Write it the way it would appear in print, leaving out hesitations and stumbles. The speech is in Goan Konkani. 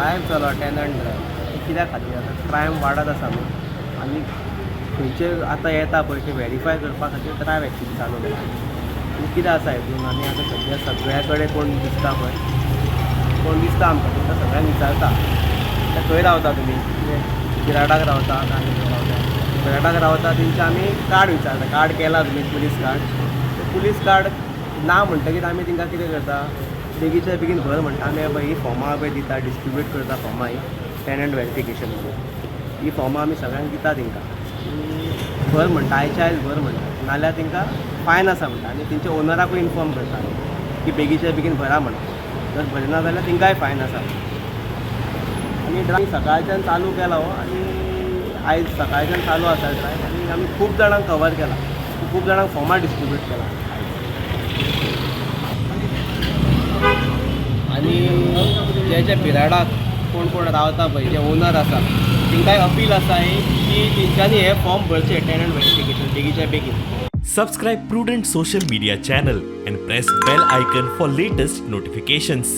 ड्रायव्ह चलो, टेनंट ड्रायव्ह. कित्या खातीर? आतां क्रायम वाडत आसा न्हू, आनी खंयचे आतां येता पळय ते व्हेरीफाय करपा खातीर ड्रायव्ह एक्चुली चालू केला. आनी कितें आसा हितून, आमी आतां सद्या सगळ्या कडेन कोण दिसता पळय, कोण दिसता आमकां, तांकां सगळ्यांक विचारता, ते खंय रावता तुमी, कितें बिराडाक रावता काय आनी खंय रावता. बिराडाक रावता तेंचे आमी कार्ड विचारता, कार्ड केला तुमी पुलीस कार्ड? ते पुलीस कार्ड ना म्हणटकीर आमी तांकां कितें करता, बेगीच्या बेगीन भर म्हणटा. आमी पळय ही फॉर्मां पळय दिता, डिस्ट्रिब्यूट करता फॉर्मां ही टेनंट व्हेरिफिकेशन म्हणून. ही फॉर्मां आमी सगळ्यांक दिता तांकां, भर म्हणटा, आयच्या आयज भर म्हणटा, नाल्यार तांकां फायन आसा म्हणटा. आनी तेंच्या ओनराकूय इन्फॉर्म करता की बेगीच्या बेगीन भरा म्हणून, जर भरिना जाल्यार तांकांय फायन आसा. आनी ड्रायव्ह सकाळच्यान चालू केला हो, आनी आयज सकाळच्यान चालू आसा ड्रायव्ह, आनी आमी खूब जाणांक कवर केला, खूब जाणांक फॉर्मां डिस्ट्रिब्यूट केला. आनी जे जे बिराडाक कोण कोण रावता पळय, जे ओनर आसा, तांकांय अपील आसा एक की तेंच्यांनी हे फॉर्म भरचे टेनंट व्हेरिफिकेशन बेगीच्या बेगीन. Subscribe Prudent Social Media channel and press bell icon for latest notifications.